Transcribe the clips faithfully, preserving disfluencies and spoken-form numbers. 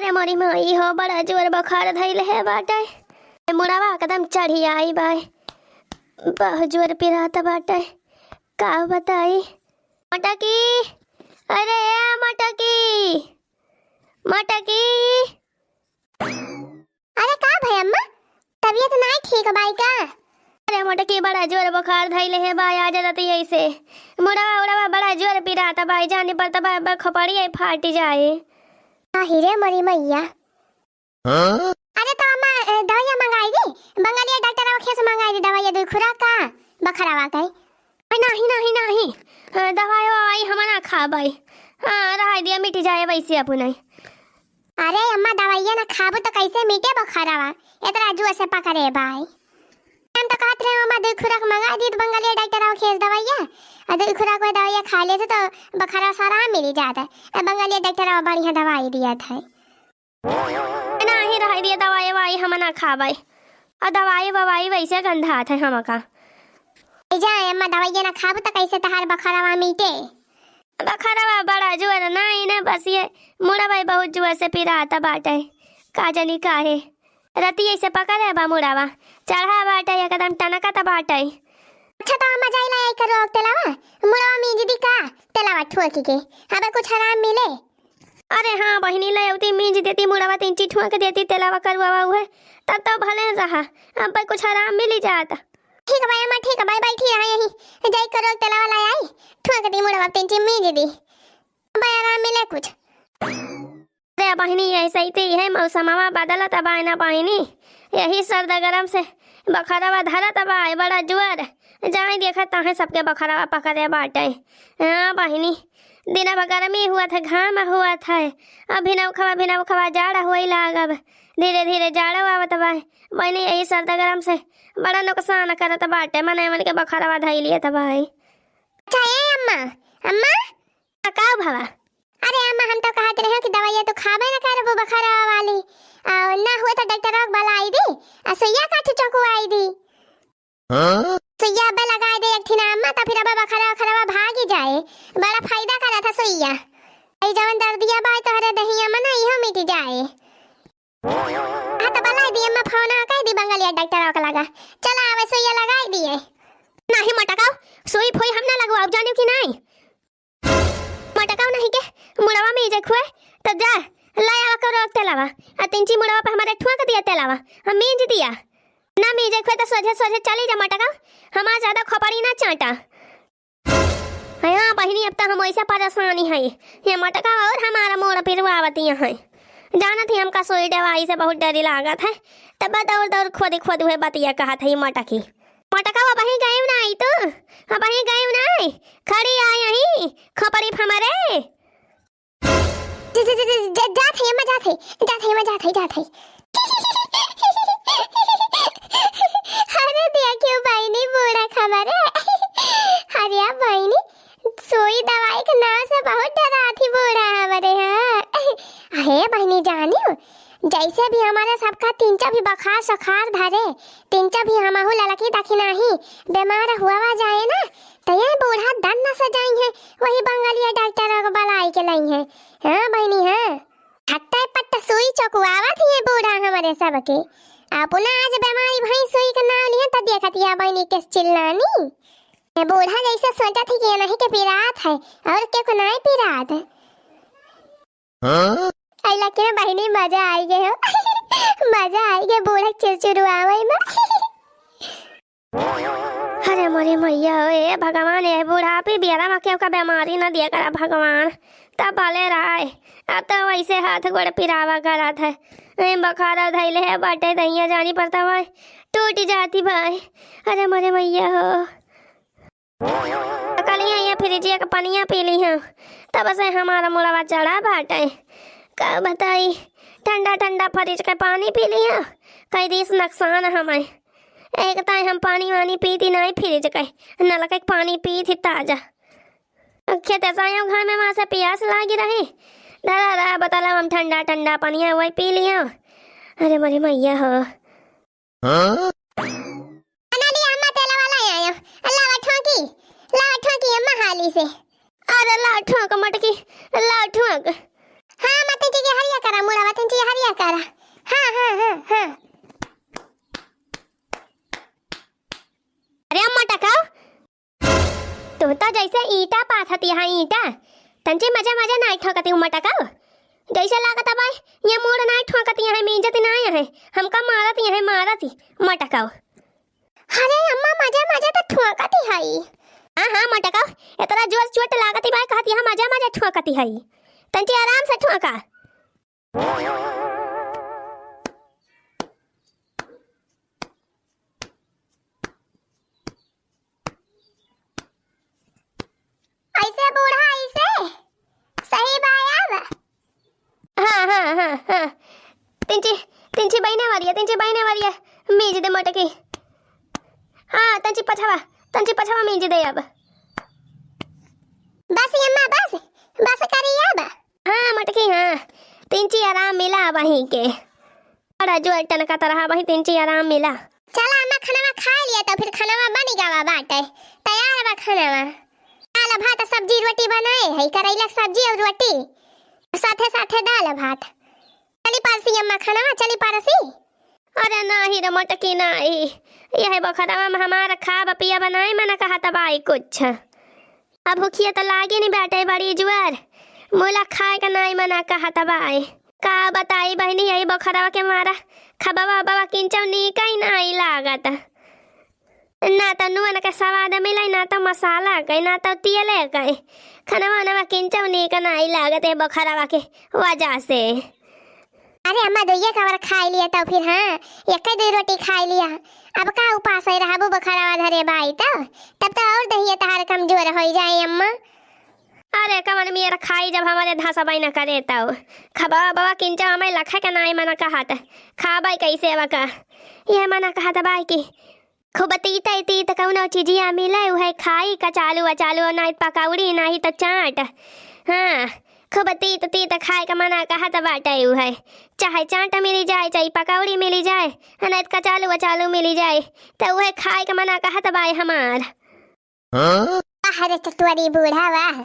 ए मोरी माई हो, बड़ा जोर बुखार धइले है बाटे। ए मुड़वा एकदम चढ़ी आई बाय। बहुत जोर पिरात बाटे। का बताई? मटकी, अरे ए मटकी, मटकी। अरे का भई अम्मा, तबियत नाई ठीक बाई का? अरे मोटकी, बड़ा जोर बुखार धइले है बाय, आज रात ऐसे मुड़वा उड़वा बड़ा जोर पिरात बाय, जानी पर तब बा खोपड़ी फाटी जाए। आही रे मोरी मैया। हाँ? अरे तो अम्मा, ए, दवाइया मंगाई दी, बंगलिया डॉक्टर आवा खेस मंगाई दी दवाइया, दुई खुराक का बखरावा के। अरे नाही, नाही, नाही, ए, दवाई ववाई हम ना खाबई। हाँ, रह दिया, मिट जाए वैसे अपने। अरे अम्मा, दवाइया ना खाबू तो कैसे मिटे बखरावा? इतना जुआ से पकड़े बाई। हम तो कहत रहे अम्मा, दुई खुराक मंगाई दी तो बंगलिया डॉक्टर आवा खेस दवाइया, और दुई खुराक में दवाइया खा लेते तो बखरावा सारा मिली जाता है। ए, बंगलिया डॉक्टर आवा बढ़िया दवाई दिया था। नाही, रह दिया, दवाई ववाई हम ना खाबे। और दवाई ववाई वैसे गंधात है हमका। ए जा अम्मा, दवाइया ना खाबू तो कैसे तहार बखरावा मिटे? बखरावा बड़ा जोर नाही ना, बस ये मुड़वा बहुत जोर से पिरात बाटे। का जानी काहे। रतिये से पकड़े बा मुड़वा। चढ़ा बाटे, एकदम टनकत बाटे। अच्छा तो अम्मा, जाई ला आई करो तेलावा, मुड़वा मीज दी का तेलावा ठोक के, अबे कुछ आराम मिले। अरे हाँ बहिनी, ले अउती, मीज देती मुड़वा, तीन चीज ठोक देती तेलावा करुआवा उहे, तब तो भले रहा, अब कुछ आराम मिली जात। ठीक बा अम्मा, ठीक बा, बैठी रहा यहीं, जाई करो तेलावा ला आई, ठोक दी मुड़वा, तीन चीज मीज दी, अब आराम मिले कुछ। अरे बहिनी, ऐसे ही तो है मौसमवा बदलत बा ना बहिनी, यही सर्द गरम से बखरवा धरत बा, बड़ा जोर। जाई देखत ताहे सबके बखरवा पकड़े बाटे। हाँ बहिनी, दिन भर गर्मी हुआ था, घाम हुआ था, अब भिनौखवा भिनौखवा जाड़ होई लागब, धीरे धीरे जाड़ो आवत बा। बहिनी, यही सर्द गरम से बड़ा नुकसान करत बाटे, मने मन के बखरवा धई लियत बा। अच्छा ए अम्मा, अम्मा, आ, का भवा? अरे अम्मा, हम तो कहत रहे कि दवाइया तो खाबे ना करबू बखरवा वाली, और ना हुए तो डॉक्टरवा के बुलाई दी, आ सुइया काठी चौकुआई दी। हाँ? सुइया अबे लगाई दे एक ठिना अम्मा, तो फिर अबे बखरवा, बखरवा भागी जाए, बड़ा फायदा करा था सुइया। ई जवन दर्दिया बा तोहरे दहिया में ना, इहो मिट जाए। हाँ तो बुलाई दी अम्मा, फोन कह दी बंगलिया डॉक्टरवा के लगा, चला आवे सुइया लगाई दिए। नाही मटकाओ, सुई फोई हम ना लगवाओ, जानियो कि नाही? मटकाओ नहीं के, मुड़वा मीजे खुए, तो जा, ला आवा करो तेलावा, आ तिंची मुड़वा पे हमारे ठुआ के दिया तेलावा, हम मीज दिया। ना मीजे खुए तो सोझे सोझे चली जा मटकाओ, हमार ज्यादा खोपड़ी ना चाटा। हाँ बहिनी, अब तो हम ऐसे परेशानी है, ये मटकाओ और हमारा मोड़ पिरवावती है। जानत ही हमका सुई दवाई से बहुत डर लागत है, तब दौड़ दौड़ खोदी खोदी हुए बतिया कहत है ये मटकी। मटकाओ अबहीं गइउ नाई तू, अबहीं गइउ नाई, खड़ी आय यहीं, खोपड़ी फमरे। ज-, ज-, ज-, ज-, ज-, जात है अम्मा, जात है, जात है अम्मा, जात है, जात है। अरे देखियो बहिनी, बूढ़ा खबर है। अरे बहिनी, सुई दवाई के नाम से बहुत डरात ही बूढ़ा हमरे, हाँ। अहे बहिनी जानियो, जैसे भी हमारे सबका तिनचा भी बखार सखार धरे, तिनचा भी हमहू ललकी दखिनाही बेमार हुआ जाए ना, तो ये बूढ़ा दन्न से जाई है, वही बंगलिया डॉक्टर को बुलाई के लाई है। हाँ बहिनी, हाँ, हट्टे पट्ट सुई चौकुआवत ही ये बूढ़ा हमारे सबके। अपना आज बेमारी भई सुई के नाम लिए तो देखत या बहिनी के चिल्लानी। ये बूढ़ा जैसे सोचत ही कि ये नहीं के पिरात है, और के को नहीं पिरात है। हाँ? अइला के बहिनी मजा आई गए हो। मजा आई गए बूढ़ा चिरचिरुआवे में। अरे मोरी मैया हो, ए भगवान, ए बुढ़ापी बियारा में केहू का बेमारी ना दिया करा भगवान, तब भले रहा है। अब तो वैसे हाथ गोड़ पिरावा करत है, ए बखारा धैले है बाटे दहिया जानी पर तब टूट जाती भाई। अरे मोरी मैया हो। कलिया ये फ्रिजिया के पनिया पी ली हूँ, तब से हमारा मुड़वा चढ़ा बाटे। का बताई, ठंडा ठंडा फ्रिज के पानी पी ली हूँ, कई दिस नुकसान हमें। एक ताई हम पानी वानी पीती नहीं फ्रिज के, नलके के पानी पीती ताजा। खेते से आयो घर में, वहाँ से पियास लागी रही, धरा रहा बोतला हम ठंडा ठंडा पनिया वही पी लियो। अरे मोरी मैया हो। हाँ? अनाली अम्मा तेला वाला आयो, लावा ठोकी, लावा ठोकी अम्मा हाली से। अरे लावा ठोक मटकी, लावा ठोक। हाँ, मत जी के हरिया करा मुड़ा, मत जी रे मोटकऊ, तू तो जैसे ईंटा पाथत यहाँ ईंटा, तंची मजा मजा नाई ठोकती हूँ मोटकऊ। जैसे लागत बा, ये मूड़ नाई ठोकती यहाँ, मींजत नाई है, हमका मारत यहाँ मारत ही मोटकऊ। अरे अम्मा, मजा मजा तो ठोकती हई। हाँ हाँ मोटकऊ, इतना जोर चोट लागती बा, कहती है मजा मजा ठोकती हई। तंची आराम से ठोका। ऐसे बूढ़ा, ऐसे सही बा अब। हाँ, हाँ, हाँ, हाँ। तिंची, तिंची बहिने वाली है, तिंची बहिने वाली है। मीज दे मोटकी। हाँ, तंची पछवा, तंची पछवा मीज दे अब। बस अम्मा, बस, बस करी अब। हाँ मोटकी, हाँ, तिंची आराम मिला वहीं के। बड़ा जोर टनका तरह वहीं तिंची आराम मिला। चला अम्मा, खाना खा लिया तो फिर खाना बन गवा बाटे, तैयार बा खाना। दाल भात सब्जी रोटी बनाए है, करैला के सब्जी और रोटी, साथे साथे दाल भात। चली परसी अम्मा खाना, चली परसी। अरे नाही रे मोटकी नाही, यह बोखरवा में हमार खाब पियब नाई मन कहत बाई कुछ। अब भुखिया त लागे नहीं बाटे बड़ी जुआर, मुला खाए का नाई मन कहत बाई। का बताई बहिनी, यही बोखरवा के मारा खबवा बवा किंचौ नीक ही नाई लागत। ना तो नून के स्वाद मिले, ना तो मसाला के, ना तो तेल के। खनवा नवा किंचौ नीक नाई लागत है बोखरवा के वजह से। अरे अम्मा, दुइये कवर खाई लिया तो फिर, हाँ, एक ही दुई रोटी खाई लिया। अब का उपास है रहबू बोखरवा धरे बाई तो? तब तो और दहिया तहार कमजोर हो जाए अम्मा। अरे कवन मेर खाई जब हमारे धसबै न करे तो। खबा बवा किंचौ हमें लखे के नाई मना कहत। खाबै कैसे अब का? यह मना कहत बाई कि खूब तीत तीत कौनो चीजिया मिले, उहे खाई, कचालू अचालू, नाहीं पकौड़ी, नाहीं त चाट। हाँ, खूब तीत तीत खाए के मना कहत बाटे उहे। चाहे चाट मिली जाए, चाहे पकौड़ी मिली जाए, नाहीं त कचालू अचालू मिली जाए, त उहे खाए के मना कहत बाए हमार। हाँ? वाह रे चटुअरी बूढ़ा वाह।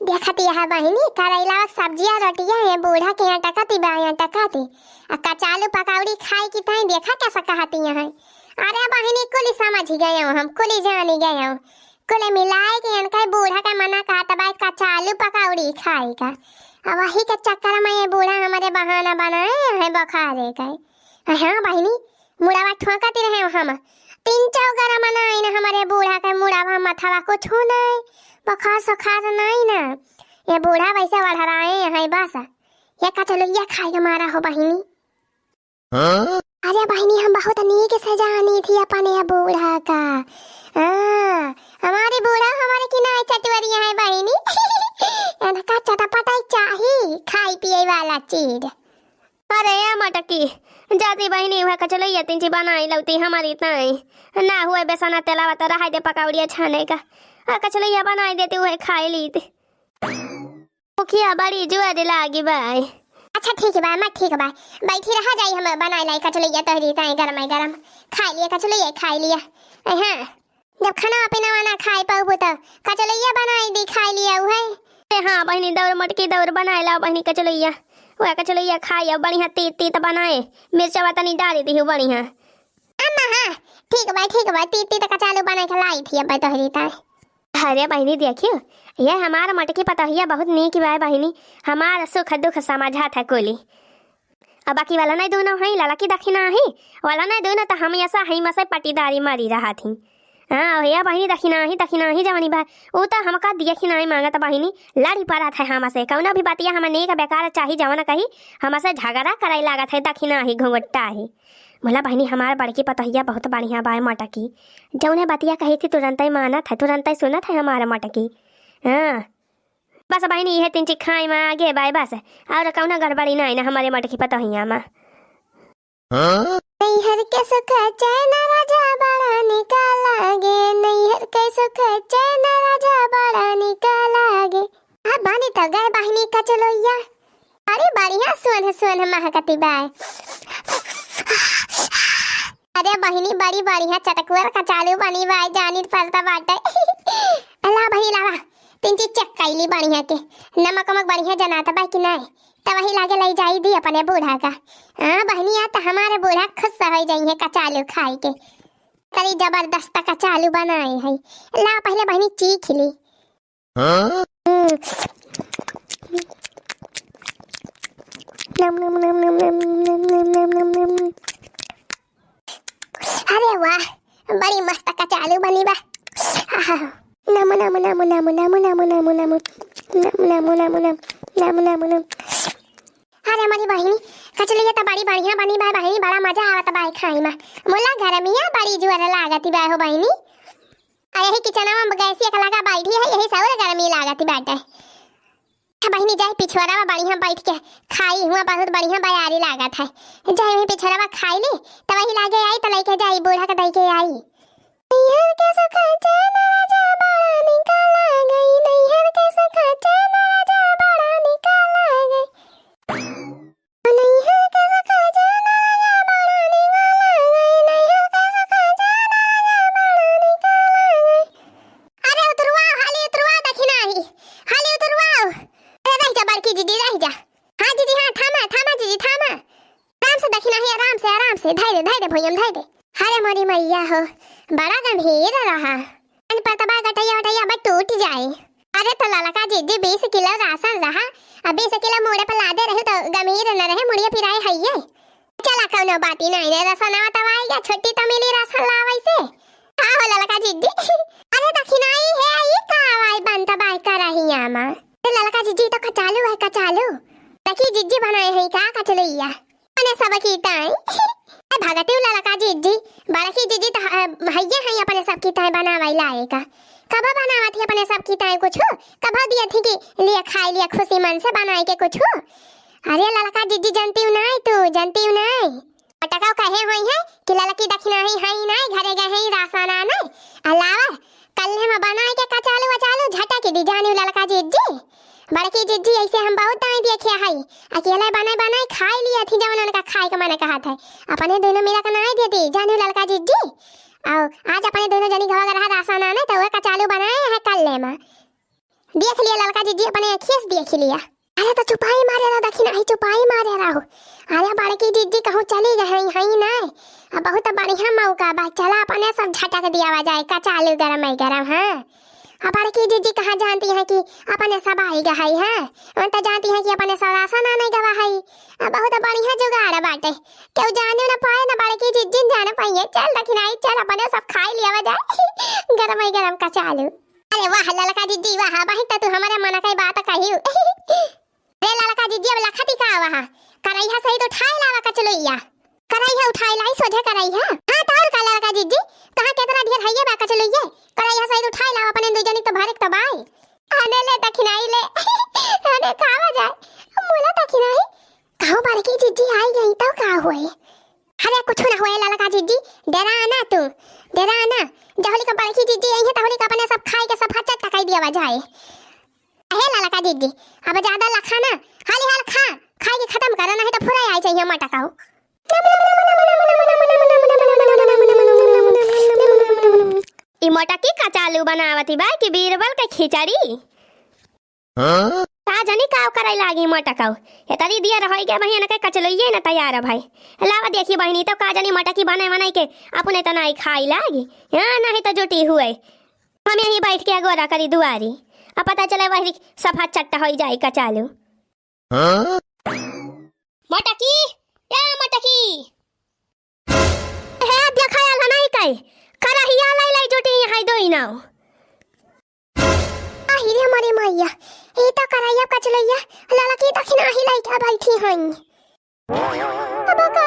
देखत यह बहिनी, करैला के सब्जिया रोटिया है, बूढ़ा के यहाँ टकती बा, यहाँ टकती। आ कचालू पकौड़ी खाए की ताई देखा कैसा कहती यहाँ। अरे बहिनी, कुली समझ गए हम, कुली जानी गए हम। कुले मिलाए के इनका बूढ़ा का मना कहत बा कचालू पकौड़ी खाए का। अब वही के चक्कर में ये बूढ़ा हमारे बहाना बनाए हैं बुखारे के। हाँ बहिनी, मुड़ावा ठोकत रहे हम। तीन चौ गरम नाई न हमरे बूढ़ा के मुड़ावा, मथवा कुछ नाई, बुखार सुखार नाई न। ये बूढ़ा वैसे वढ़राए हैं बस। ये कचलुइया खाए के मारा हो बहिनी। हाँ? अरे बहिनी, हम बहुत नीक से जानी थी अपने बूढ़ा का। हाँ, हमारे बूढ़ा हमारे की नाई चटवरिया है बहिनी। इनका चटपटाई चाही, खाई पिए वाला चीज। अरे ए मटकी, जाती बहिनी उहे कचलैया तिंची बनाई लौती हमारी ताई। ना हुए बेसना तेलावा त रहाई दे पकौड़िया छाने का। आ कचलैया बनाई देती उहे खाई लीत। भुखिया बड़ी जुआर लागी बाई। अच्छा ठीक बा, मैं ठीक बा। बैठी रहा जाई, हम बनाई लाई कचलैया तोहरी ताई गरम गरम। खाई लिया कचलैया, खाई लिया। ए हाँ। जब खाना पीना ना खाए पाउबू त कचलैया बनाई दी, खाई लिया उहे। ए हाँ बहिनी, दौर मोटकी दौर बनाए लाओ बहिनी कचलैया। वह कचलैया खाई अब बढ़िया तीत तीत बनाए, मिर्चवा तनी डाली दी बढ़िया। अम्मा हाँ, ठीक बा, ठीक बा, तीत तीत कचालू बनाए के लाई थी अब तोहरी ताई। अरे बहिनी देखियो, ये हमार मोटकी पतोहिया बहुत नीक बा बहिनी, हमार सुख दुख समझा था कोली। अब बाकी वाला नहीं दोनों हैं, ललकी दखिना है, वाला नहीं दोनों तो हम ऐसा है मसे पटीदारी मारी रहा थी। हाँ, भैया बहिनी दखिना ही, दखिना ही जवनी बा, ऊ तो हमका दखिना ही मांगत बहिनी, लड़ी पड़त है हमसे, कौनो भी बतिया हम नेक बेकार चाही जवन कही, हमसे झगड़ा करे लागत है दखिना ही घुंघटा ही। बोला बहिनी, हमार बड़की पतोहिया बहुत बढ़िया बाय मटकी, जौने बतिया कही थी तुरंते मानत है, तुरंते सुनत है हमार मटकी। हाँ, बस बहिनी, इहे तीन चीज खाए में आगे बाय बस, और कौनो गड़बड़ी नहीं ना हमारे मटकी पतोहिया में। हाँ? नैहर के सुख चैन राजा बड़ा निका लागे, नैहर के सुख चैन राजा बड़ा निका लागे। आ बनी तो गए बहिनी कचलोइया। अरे बढ़िया सोन सोन महकती बाय। अरे बहिनी बड़ी बढ़िया चटकुअर कचालू बनी बाय, जानी पड़ता बाटे। ला बहिनी लावा, तीन चीज चेक कैली बढ़िया के, नमक वमक बढ़िया जनाता बा कि नहीं? त वही लागे लई जाई दी अपने बूढ़ा का। हाँ बहिनी, आ त हमारे बूढ़ा खुश हो जाई है कचालू खाई के। तरी जबरदस्त कचालू बनाए है। ला पहिले बहिनी चीख ली। हाँ? हम्म। नम, नम, नम। अरे वाह, बड़ी मस्त कचालू बनी बा। आहा। नम, नम, नम। नम, नम, नम। अरे मोरी बहिनी, कचलिया त बड़ी बढ़िया बनी बा बहिनी, बड़ा मजा आवत बा खाई में। मोला गरमिया बड़ी जोर लागत बा हो बहिनी। आ यही किचनवा में गैसिया के लगा बैठी है, यही से और गर्मी लागत बाटे। आ बहिनी जाए पिछवाड़ा में बढ़िया बैठ के खाई, हुआ बहुत बढ़िया बयारी लागत है। जाए वही पिछवाड़ा में खाई ली, तो वही लागे आई तो लेके जाई, बूढ़ा के दई के आई। नैहर के सुख चैन राजा बड़ा निक लागई, नैहर के सुख चैन राजा बड़ा निक लागई। नैहर के सुख चैन राजा बड़ा निक लागई, नैहर के सुख चैन राजा बड़ा निक लागई। अरे उतरवाओ, हाली उतरवाओ दखिनाही, हाली उतरवाओ। अरे रह जा बड़की दीदी, रह जा। हाँ जीजी, हाँ, थामा, थामा जीजी, थामा। आराम से दखिनाही, आराम से, आराम से, धइ दे, धइ दे भुइयाँ में, धइ दे। अरे मोरी मइया हो, बड़ा गंभीर रहा। अन पतबा गटइया वटइया बा टूट जाए। अरे तो ललका जीजी बीस किलो रासन रहा, अब बीस किलो मूड़े पर लादे रही तो गंभीर न रहे, मुड़िया पिराए हइये। चला कउनो बाती नाहीं रे, रसनवा तब आइगा, छुट्टी तो मिली रासन लावइ से। का हो ललका जीजी? अरे दखिनाही है, ई का आवाज बनत बा करहिया मा? अरे ललका जीजी तो कचालू है, कचालू। देखी जीजी बनाए हैं का कचलैया? अपने सब की ताई। ए भगती ललका जीजी, बड़की जीजी तो ह-, हइये हैं अपने सब की ताई बनावइ लायक। कब बनावत ही अपने सब की ताई कुछु? कब दिया थी कि लिया खाइ लिया खुशी मन से बनाइ के कुछु? अरे ललका जीजी जनतिउ नाहीं तू, जनतिउ नाहीं। मोटकउ कहे होइहैं कि ललकी दखिनाही हई नाहीं, घरे गए हैं रासन आनइ। अलावा कल्हे मा बनाइ के कचालू वचालू झटक दी जानिउ ललका जीजी। बड़की जीजी अइसे हम बहुत दाई देखे हई, अकेले बनाइ बनाइ खाइ लिया थी जवन उनका खाइ के मन कहत है। अपने दुनो मिला के नाहीं देती जानिउ ललका जीजी। अउ आज अपने दुनो जनी घवा रहा रासन आनइ तो वह कचालू बनाए हैं कल्हे मा। देख लिया ललका जीजी, अपने अँखिए से देख लिया। अरे तो चुपाई मारे रहो, दखिनाही चुपाई मारे रहो। अरे बड़की जीजी कहूँ चली गए हैं, हैं ना। अब बहुत बढ़िया मौका बा, चला अपने सब झटक दियावा जाए, कचालू गरम है गरम, हाँ। अब बड़की जीजी कहाँ जानती हैं कि अपने सब आई गए हैं, हाँ। उन तो जानती हैं कि अपने सब रासन आनइ गवा है। अब बहुत बढ़िया जुगाड़ बाटे, केहू जाने न पाए, न बड़की जीजी जाने पाइए। चल दखिनाही, चल अपने सब खाइ लियावा जाए गरम है गरम कचालू। अरे वाह ललका जीजी वाह, अबहीं त तू हमरे मन कइ बात कहिउ। रे ललका जीजी, अब लखती का वाह, करइहा सहित उठाइ लावा कचलुइया। करइहा उठाइ लाई, सोझे करइहा। हाँ, त अउर का ललका जीजी, कहाँ केतना ढेर हइये बा कचलुइये। करइहा सहित उठाइ लावा, अपने दुइ जनी त भरे क त बाई। आने ले दखिनाही ले। आने खावा जाए। मोला दखिनाही। कहूँ बड़की जीजी आइ गई तउ का होए? अरे कुछु न होए ललका जीजी, डेरा ना तू, डेरा ना। जहुली का बड़की जीजी अइहैं तहुली का अपने सब खाइ के सब हचट टकाइ दियावा जाए। अहे ललका जीजी, अब ज्यादा लखा ना, हाली हाल खा, खाइ के खतम करा, नाहीं त फुराइ आइ जाइहैं मोटकउ। ई मोटकी कचालू बनावती बा कि बीरबल के खिचड़ी? हाँ? का जानी का करइ लागी मोटकउ। एतरी दिया रहइ के बहिन के कचलुइये न तैयार भइ। लावा देखी बहिनी, तउ का जानी मोटकी बनइ बनइ के अपने त नाहीं खाइ लागी। हाँ, नाहीं त जुटी हुए। हम यहीं बैठ के अगोरा करी दुआरी। अब पता चले वही सफा चट्टा होइ जाए कचालू। हाँ? मोटकी, ए मोटकी। हे, देखा आला नाहीं कइ, करहिया लइ लइ जुटी हैं दोई नाउ। आहि रे मोरी मइया, ई त करहिया कचलुइया, ललकी दखिनाही लइके बइठी हइन। अब का